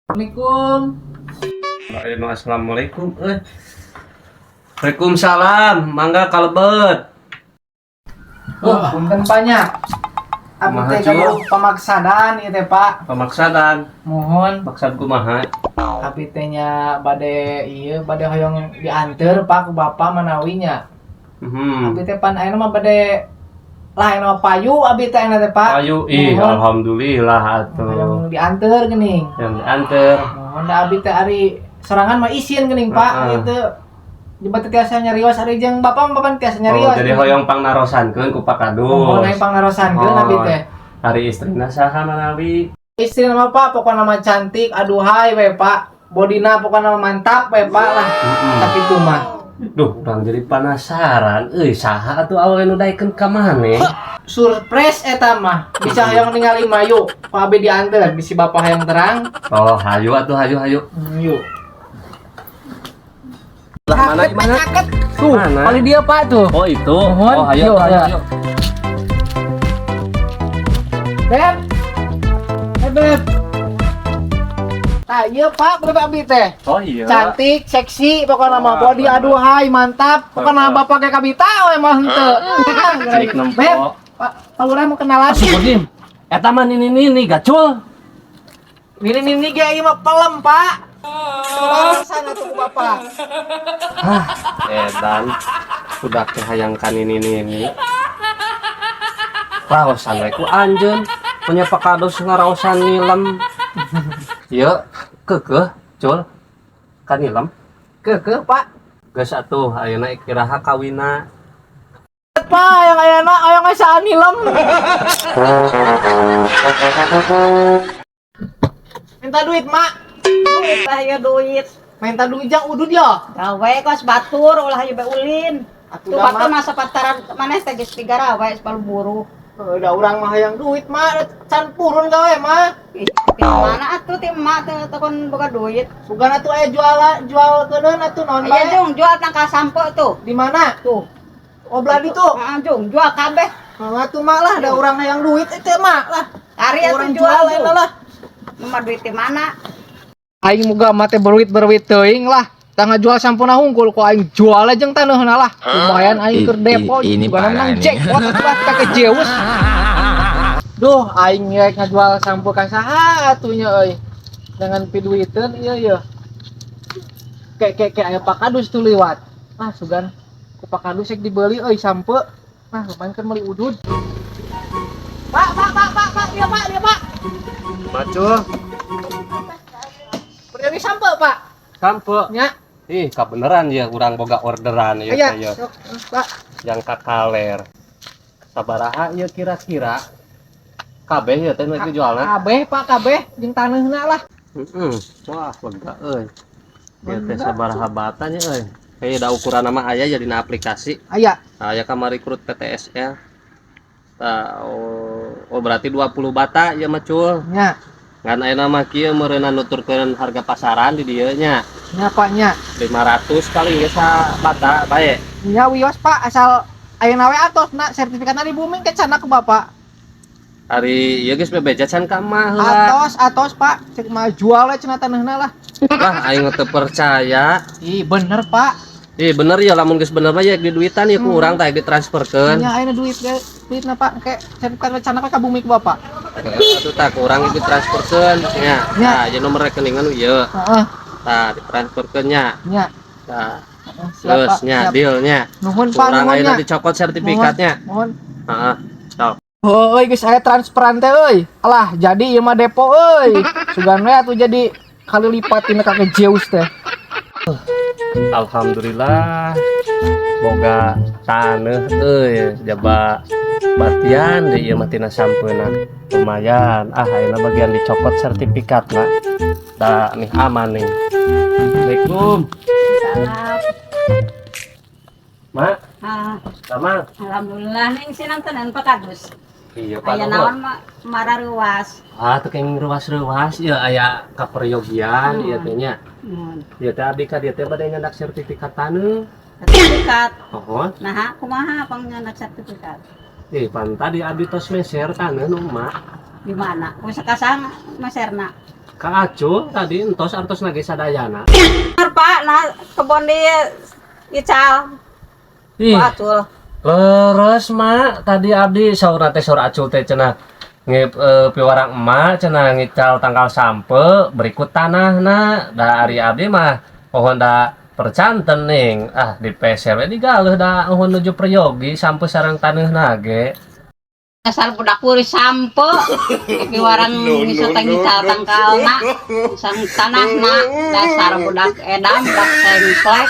Assalamualaikum. Assalamualaikum. Waalaikumsalam, mangga kalebet. Oh, punten, Pak, nya. Abdi Kumaha, teh Cul? gaduh pamaksadan ieu teh, Pak. Pamaksadan, Mohon maksad kumaha? Abdi teh nya bade ieu, bade hoyong dianteur, Pak, ku Bapak manawi nya. Abdi teh pan ayeuna mah bade lah, ayeuna mah payu abdi teh ayeuna teh, Pak. Ayo, ih, Mohon. Alhamdulillah atuh. Hoyong dianteur geuning. Yang diantar. Mohon da abdi teh ari sorangan mah isin geuning, Pak, gitu. Jebak teh tiasa nyarios ari jeung Bapak mah, Bapak tiasa nyarios. Oh, jadi hoyong pangnarosankeun ku Pak Kadus. Mohon aya pangnarosankeun abdi teh. Ari istrina saha manawi? Istri nama, Pak, pokoknya nama cantik, aduhai we, Pak. Bodina pokoknya nama mantap we, Pak, lah. Tapi itu mah. Duh, urang jadi penasaran. Euy, saha atuh awewe nu daekeun ka maneh? Surprise eta mah. Bisa hayang ningali mayu. Pak, abi diantar, bisi Bapak hayang terang. Oh, hayu atuh, hayu hayu. Yuk. Lah, mana mana? Tuh, Mana? kali dia, Pak, tuh. Oh, itu. Mohon. Oh, hayu Yuk, atuh, hayu. ayo. Hayu. Beb. Eh, Beb. Nah, iya, Pak, berapa abi teh? Oh iya. Cantik, seksi, pokoknya mah Wah, body bener. Aduhai, mantap. Pokoknya bapak kayak kabita we mah henteu. Cik nempo. Beb, Pak, Pak Lurah mau kenalan. Astagfirullahaladzim. Eta mah nini nini gacul. Nini nini ge ieu mah pelem, Pak. Sana tuh ku Bapak. Hah, edan. Udah teh hayang ka nini nini. Raosan we ku anjeun. Punya Pak Kadus ngaraosan nilem. Ieu keukeuh, cul. Ka nilem. Keukeuh, Pak. Geus atuh ayeuna iraha kawina? Pak, yang ayana aya ngasaan nilem. Minta duit, Mak. Duit lah ya, duit. Minta duit jang udud ya. Gawe kos batur ulah ieu bae ulin. Atuh Tuh dah, batur Mak. masa pantaran maneh teh geus digawe balu buruh. Udah urang mah hayang duit, Mak. Can purun gawe, mah. Ih, ti mana atuh ti emak teh teu boga duit. Sugan atuh aya jual jual keuneun atuh naon Aya bae. jung jual tangkal sampo tuh. Di mana? Tuh. Oh, belah ditu. Heeh, jung jual kabeh. Nah, atuh, Mak, lah da urang hayang duit itu, Mak, lah. Ari atuh Urang jual jual jung. eta lah. Mah duit ti mana? Aing muga mate beruit-beruit teuing lah. Tangga jual sampuna hungkul ku aing jual aja jeung taneuhna lah. Lumayan aing keur depo Ini juga parah menang nih. Jackpot lah kakek Zeus. Duh, aing rek ngajual sampo ka saha atuh nya euy. Dengan piduiteun ieu ieu. Kek kek kek aya Pak Kadus tuh liwat. Ah, sugan ku Pak Kadus rek dibeli euy sampo. Nah, lumayan kan meuli udud. Pak, Pak, Pak, Pak, Pak, dia, Pak, dia, Pak. Macul. Beri sampo, Pak. Sampo. Nya. Ih, kabeneran ya urang boga orderan ya Aya, teh ya. Sok, Pak. Yang kakaler. Sabaraha ieu kira-kira? Kabeh ya teh nu jualna? Kabeh, Pak, kabeh jeung taneuhna lah. Heeh. Wah, lega euy. Ieu teh sabaraha bata nya euy. Kayak da ukuran mah aya jadi na aplikasi. Aya. Aya kamari rekrut PTSL. Tah, oh, berarti 20 bata ieu mah, cul. Nya, Ngan ayeuna mah kieu meureunna nuturkeun harga pasaran di dieu nya. Nya, Pak, nya. 500 kali geus bata bae. Nya wios, Pak, asal ayeuna we atos na sertifikatna di bumi ke cana ke Bapak. Ari ieu geus bebeja can ka mah heula. Atos, atos, Pak. Cek mah jual we cenah taneuhna lah. Lah, aing teu percaya. Ih, bener, Pak. Ih, bener ya, lamun geus bener mah ya di duitan ya ku urang tah ditransferkeun. Nya ayeuna duit ge, duitna, Pak, ke sertifikat we cana ka bumi ku Bapak. Atuh tah ku urang ditransferkeun nya. Nya. Tah, ieu nomor rekeningan nu ieu. Heeh, Tah, ditransferkeun nya. Nya. Tah, Heeh, siap, geus Pak. nya Siap. Deal nya. Nuhun, Pak, Urang nuhun ayeuna nya. Dicokot sertifikatnya. Mohon. Heeh. Sok. Heueuy geus aya transferan teh euy. Alah, jadi ieu mah depo euy. Sugan we atuh jadi kali lipat tina kakek Zeus teh. Alhamdulillah boga taneuh euy, jaba batian deui ieu mah tina sampeuna. Lumayan ah, ayeuna bagian dicokot sertifikatna da nih, aman nih. Assalamualaikum. Salam. Mak. Ah, Damang? Alhamdulillah ning sinantenan Pak Kadus. Iya, Pak. Aya Nuhun. naon mararuas? Ah, teu kenging ruas-ruas ieu, aya kaperyogian ieu teh nya. Mun Ieu teh abdi ka dieu teh bade nyandak sertifikat taneuh. Sertifikat. Oh. Nah, kumaha pangnyandak sertifikat? Eh, pan tadi abdi tos meser taneuh nu emak. Di mana? Ku sakasang meserna. Ka Acul tadi entos artos nage sadayana. Bener, Pak, nah kebon di ical. Ih, Pak Acul. Leres, Mak, tadi abdi saurna teh, saur Acul teh cenah ngip piwarang emak cenah ngical tangkal sampeu berikut tanahna. Da ari abdi mah pohon da percanten ning ah di peser we digaleuh, da uhun nuju peryogi sampeu sareng taneuhna ge. Dasar budak kuris sampeu. Piwarang bisa teh ngical tangkalna, sang tanahna. Dasar budak edam, budak sengklek.